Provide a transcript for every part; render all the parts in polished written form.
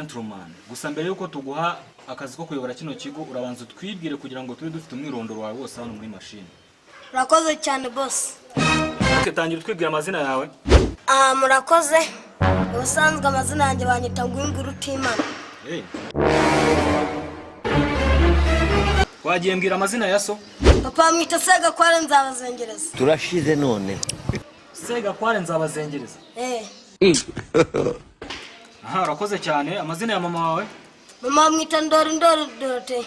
gentleman. Gusa mbere yuko tuguha akazi ko kuyobora kino kigo, urabanza utwibwire kugira ngo tube dufite umwirondoro wawe wose hano muri mashini. Urakoze cyane, boss. Okay, tangira utwibwira amazina yawe. Aha, murakoze. Ubusanzwe amazina yanjye banyita Ngwinguru Utimana. Hey. Wagiye mbwira amazina ya so. Papa bamwita Segakware Nzabazengereza. Turashize none. Segakware Nzabazengereza? Eh. Aha, urakoze cyane. Amazina ya mama wawe? Mama bamwita Ndori Ndori Dorote.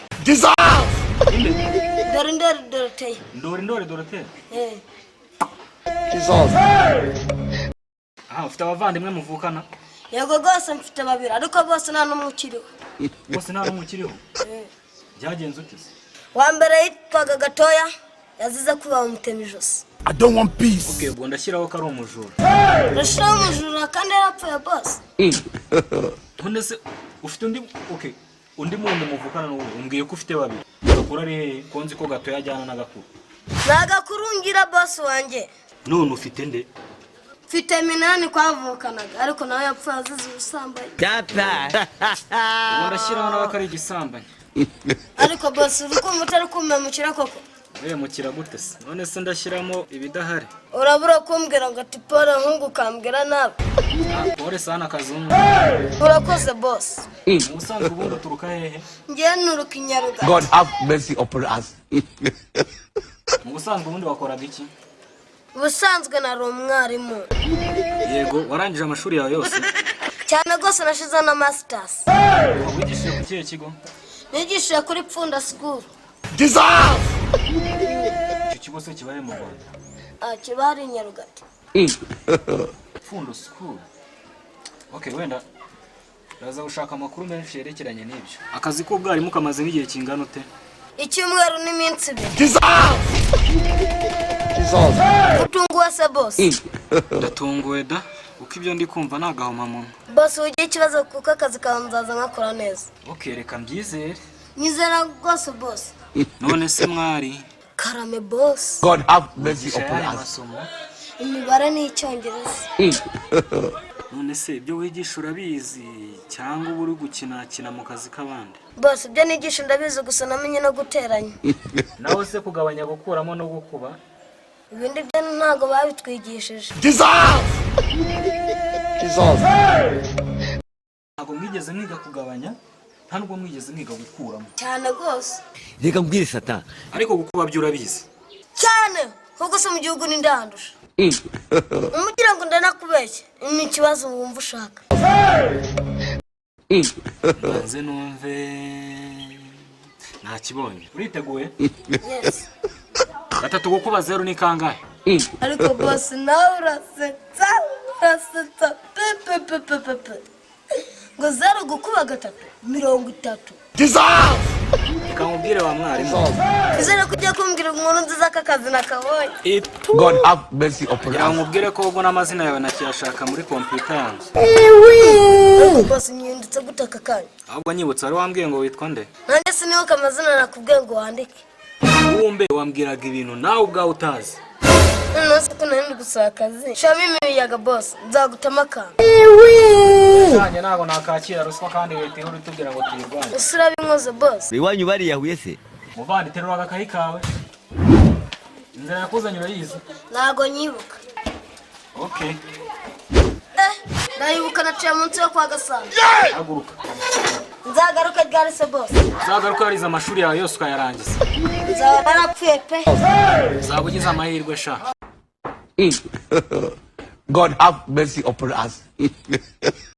Inde? Ndori Ndori Dorote. Ndori Ndori Dorote? Eh. Aha, ufite abavandimwe muvukana? Yego rwose, mfite babiri, ariko bose nta n'umwe ukiriho. Bose nta n'umwe ukiriho? Eh. Byagenze ute se? Wa mbere yitwaga Gatoya, yazize kuba bamutema ijosi. I don't want peace. Okay, ubwo ndashyiraho ko ari umujura. Urashiraho umujura kandi yarapfuye, boss? None se ufite undi? Okay, undi muntu muvukana n'uwo umbwiye ko ufite babiri, Gakuru ari hehe, ko nzi ko Gatoya ajyana n'Agakuru? Ni agakurungira, boss wanjye. None ufite nde? Mfite Minani twavukanaga, ariko nawe yapfuye azize ubusambanyi. Ubwo ndashyiraho nawe ko ari igisambanyi. Ariko boss, uri kumva utari kumpemukira koko? Wemukira gute se? None se ndashyiramo ibidahari? Urabura kumbwira ngo ati pole nkungu, ukambwira nabi. Ah, pole sana, kazungu. Urakoze, boss. Mu busanzwe ubundi uturuka hehe? Ngewe nturuka i Nyaruga. God have mercy upon us. Mu busanzwe ubundi wakoraga iki? Ubusanzwe nari umwarimu. Yego, warangije amashuri yawe yose? Cyane rwose, nashizeho na masters. Wigishije ku kihe kigo? Nigishije kuri Pfunda School. Icyo kigo se kibahe mu Rwanda? Ah, kiba hari i Nyarugate. Pfundo School. Okay, wenda ndaza gushaka amakuru menshi yerekeranye n'ibyo. Akazi k'ubwarimu kamaze nk'igihe kingana ute? Icyumweru n'iminsi 2. Utunguwe se, boss? Ndatunguwe da, kuko ibyo ndi kumva ni agahomamunwa. Boss, ugira ikibazo kuko akazi kawe nzaza nkakora neza. Okay, reka mbyizere. Nyizera rwose, boss. None se mwari? Karame, boss. God have mercy Gisha upon yahe us. masomo? Imibare n'icyongereza. None se ibyo wigisha urabizi, cyangwa uba uri gukinakina mu kazi k'abandi? Boss, ibyo nigisha ndabizi, gusa namenye no guteranya. Nawe se kugabanya, gukuramo no gukuba? Ibindi byo ntabwo babitwigishije. Ntabwo mwigeze mwiga kugabanya, nta nubwo mwigeze mwiga gukuramo? Cyane rwose. Reka mbwire satani. Ariko gukuba byo urabizi? Cyane, kuko se mu gihugu n'indandusha umugira ngo ndanakubeshye, ni ikibazo wumva ushaka. Nze numve, ntakibonye. Uriteguye? Yes. Gatatu gukuba zeru ni kangahe? Ariko boss, nawe urasetsa, urasetsa pe pe pe pe pe pe. Ngo zeru gukuba gatatu, 30. Reka nkubwire wa mwarimu. Izere ko ugiye kumbwira inkuru nziza ko akazi nakabonye. God have mercy upon Kugira ngo us. nkubwire ko ubwo n'amazina yawe nakiyashaka muri kompiyuta yanjye. Ariko boss, nyihindutse gute aka kanya? Ahubwo nyibutsa, wari wambwiye ngo witwa nde? Nanjye sinibuka amazina nakubwiye ngo wandike. Wumbe wambwiraga ibintu nawe ubwawe utazi. Noneho se ko nari ndi gusaba akazi, shiramo imiyaga, boss, nzagutamo akantu. Nanjye ntabwo nakakira ruswa, kandi leta ihora itubwira ngo tuyirwanye. Ese urabinkoze, boss? Iwanyu bariyahuye se? Muvandi, terura agakayi kawe. Inzira yakuzanye urayizi? Ntago nyibuka. Okay. Eh, ndayibuka, naciye munsi yo kwa Gasana. Haguruka. Nzagaruka ryari se, boss? Uzagaruka warize amashuri yawe yose ukayarangiza. Nzaba narapfuye pe. Uzaba ugize amahirwe sha. God have mercy upon us.